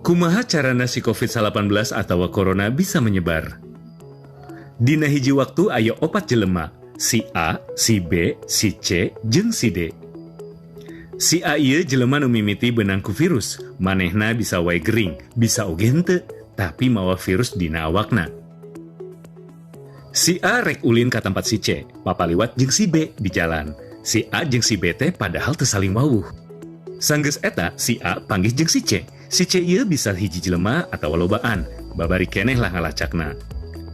Kumaha carana si COVID-19 atawa corona bisa menyebar? Dina hiji waktu aya opat jelema, si A, si B, si C, jeung si D. Si A ieu jelema nu mimiti beunang ku virus, manehna bisa wae gering, bisa oge henteu, tapi mawa virus dina awakna. Si A rek ulin ka tempat si C, papaliwat jeung si B di jalan. Si A jeung si B teh padahal teu saling wawuh. Sanggeus eta si A panggih jeung si C. Si C ieu bisa hiji jelema atawa lobaan, babari keneh lah ngalacakna.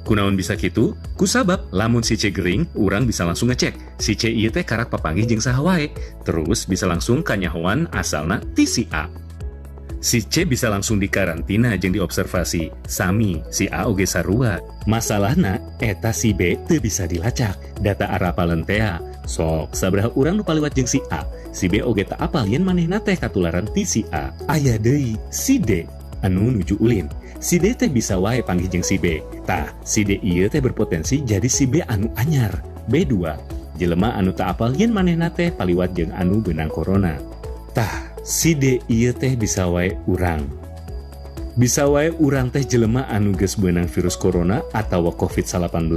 Kunaon bisa kitu? Kusabab lamun si C gering, urang bisa langsung ngecek. Si C ieu teh karak papanggih jeung saha wae. Terus bisa langsung kanyahoan asalna ti si A. Si C bisa langsung dikarantina jeung diobservasi. Sami, si A oge sarua. Masalahna eta si B teu bisa dilacak. Data arapaleun tea. Sok, sabaraha urang nu paliwat jeung si A. Si B oge teu apal yen manehna teh katularan ti si A. Aya deui si D anu nuju ulin. Si D teh bisa wae panggih jeung si B. Tah, si D ieu teh berpotensi jadi si B anu anyar. B2, jelema anu teu apal yen manehna teh paliwat jeung anu beunang corona. Tah, si D ieu teh bisa wae urang. Bisa wae urang teh jelema anu geus beunang virus corona atawa COVID-19.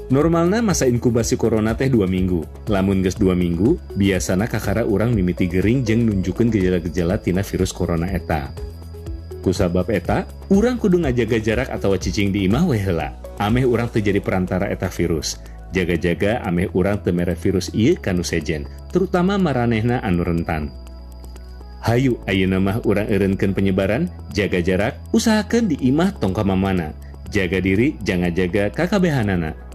Normalna masa inkubasi corona teh 2 minggu. Lamun geus 2 minggu, biasana kakara urang mimiti gering jeung nunjukkeun gejala-gejala tina virus corona eta. Kusabab eta, urang kudu ngajaga jarak atawa cicing di imah we heula. Ameh urang teu jadi perantara eta virus. Jaga-jaga ameh urang teu mere virus ieu ka nu sejen, terutama maranehna anu rentan. Hayu ayeuna mah urang eureunkeun penyebaran, jaga jarak, usahakeun di imah tong ka mamana. Jaga diri, jangan jaga kakabehanana.